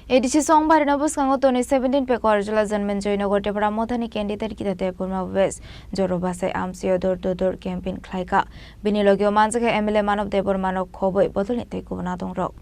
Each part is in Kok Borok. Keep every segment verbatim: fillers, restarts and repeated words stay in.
A D C songbarino bwskango tonwi seventeen Pekor Jola Janmenjoy Nagar Tipra Mothani candidate Gita Debbarma West Joro Bachai Amchaio door to door campaign khlaikha. Bini logio manjakha M L A Manob Debbarmano khobwi bodolni tei kubun adongrok.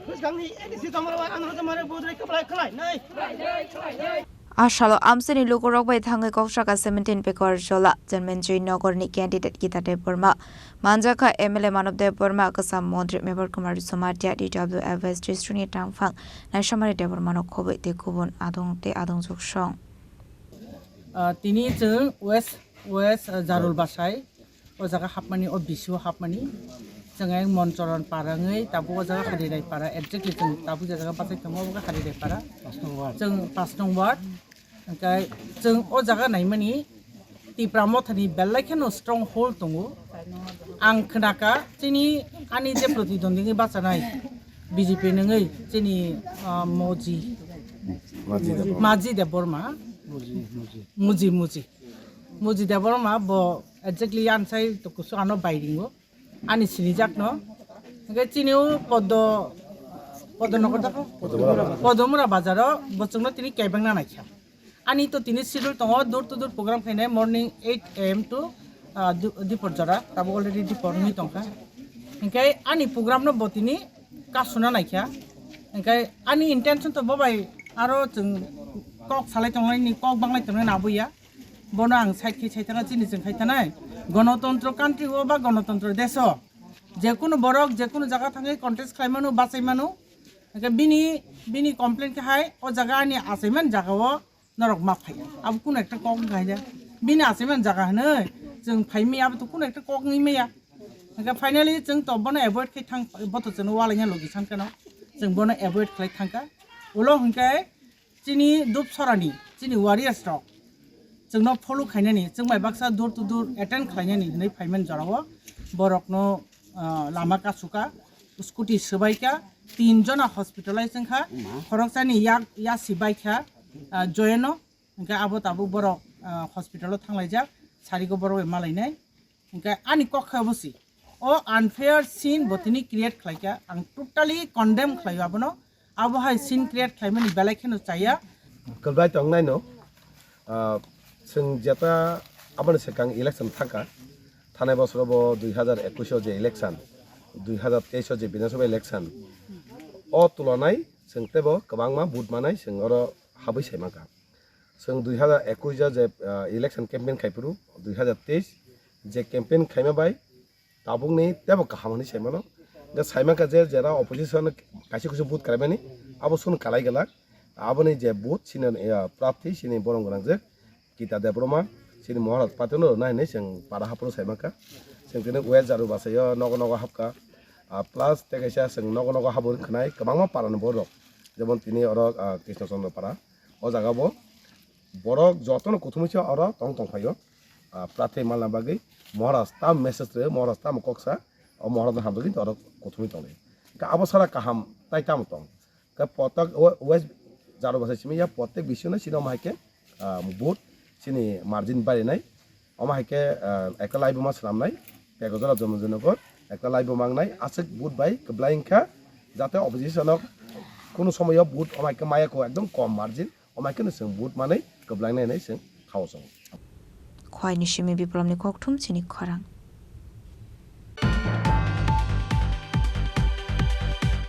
Bwskangni A D C tongmani bai ano tongmani bodrai kwplai khlai nai. A salo amchaini lukurok bai thangwi kok sakha seventeen Pekor Jola Janmenjoy Nagarni candidate Gita Debbarma. Manjakha M L A Manob Debbarma, Kwcham Montri Mebar Kumar Jamatia, D W F S districtni tangphang Naisamari Debbarmano khobwi tei kubun adong tei adongjwk song. Ah, tini chwng West, West, ah, Jarul Bachai, o jaga hapmani, o bisio hapmani. Chwng ayang Monchoron para wngwi, tabuk o jaga Harirai para, exactly chwng tabuk je jaga bachai tongo, obo khe Harirai para. Chwng pash nong ward. Hwnkhe chwng o jaga naimani Tipra Mothani belai kheno stronghold tongo. Ang khnakha chini ani je pratidwndi wngwi bachanai B J P nungwi chini, ah, Moji. Maji Debbarma. Maji Debbarma. Muji, Muji. Muji. Muji Debbarma bo exactly ansai to kusu ano bairingo. Ani sinijakno. Hwnkhe chini o Poddo, Poddo Nagar da? Podomura. Podomura bazaro bo chwngno tini kebengna naikha. Ani to tini schedule tongo door to door program khainai morning eight A M to, ah, du-, dipor jora. Tabuk already dipor wngwi tongkha. Hwnkhe ani program no bo tini kasuna naikha. Hwnkhe ani intention to bo bai aro chwng kok salai tongnai ni kok banglai tongnai na buya. Bono ang side khe sai thana chini chwng khai thanai. Gonotontro country o ba gonotontro deso je kunu borok je kunu jaga thangwi contest khlai mano, bachai mano. Hwnkhe bini, bini complaint khe hai o jaga ani achaiman jaga o norok ma phaiya. Abo kunu ekta kok wngkha hai de. Bini achaiman jaga hinwi chwng phai maya abo to kunu ekta kok wngwi maya. Hwnkhe finally chwng to bono avoid khai thang, bo to chwngno walaina logi san kheno chwng bono avoid khlai thangkha. Ulo hwnkhe chini Dupsorani, chini warriors rok chwngno follow khainani, chwng bai baksa door to door attend khlainani hinwi phaimani jorao borokno, ah, lama kasuka, scooty swbaikha, tin jona hospitalize wngkha, khoroksani yak yasi baikha, ah, joyeno, hwnkhe abo tabuk borok, ah, hospital o thanglaijak, sarigo borok bai malainai. Hwnkhe ani kok khe obo si. O unfair scene bo tini create khlaikha. Ang totally condemn khlaio abono. Abo hai scene create khlaimani belai kheno chaya. Kwlai tongnai no. Ah, chwng jeta aboni swkang election thangkha. Thanai bosoro bo dui hazar ekush o je election, dui hazar teis o je Bidhan Sabha election. O tulanai chwng tebo kwbangma vote manai chwng oro habwi sai mankha. Chwng dui hazar ekush o je, ah, election campaign khai phuru, dui hazar teis je campaign khaima bai tabukni tebo kaham hwnwi sai mano. Hwnkhe sai mankha je jera opposition kaisa kusu vote khlaimani abo swn kalai glak. Aboni je vote chini, ah, prarthi chini borom gwnang je Gita Debbarma chini Maharaj party no rwnai hinwi chwng para haphuru sai mankha. Chwng tini West Jarul Bachai o nogo nogo hapkha. Ah, plus tei kaisa chwng nogo nogo habwi khwnai kwbangma para ni borok. Jemon tini oro, ah, Krishna Chandra para. O jaga bo borok jotono kuthumwi se oro tong tong phaio. Ah, prathi malna bagwi Maharaj tam message rw, Maharaj tam kok sa, o Maharaj no hamjagwi oro kuthumwi tongnai. Ka abo sara kaham tai tamo tong. Ka potok o-, West Jarul Bachai simi ya potek bisino sino ma haike, ah, vote sini margin barinai. Omo haike, ah, ekla laibuma swnamnai, Pekojora Janmenjoy Nagar, ekla laibuma wngnai, aswk vote bai kwblai wngkha, jate opposition o kunu somoyo vote omo haike maya kho ekdom kom margin, omo haike no chwng vote manwi kwblai nai hinwi chwng thao chwng. Khwaini simi Biplomni kokthum chini khorang.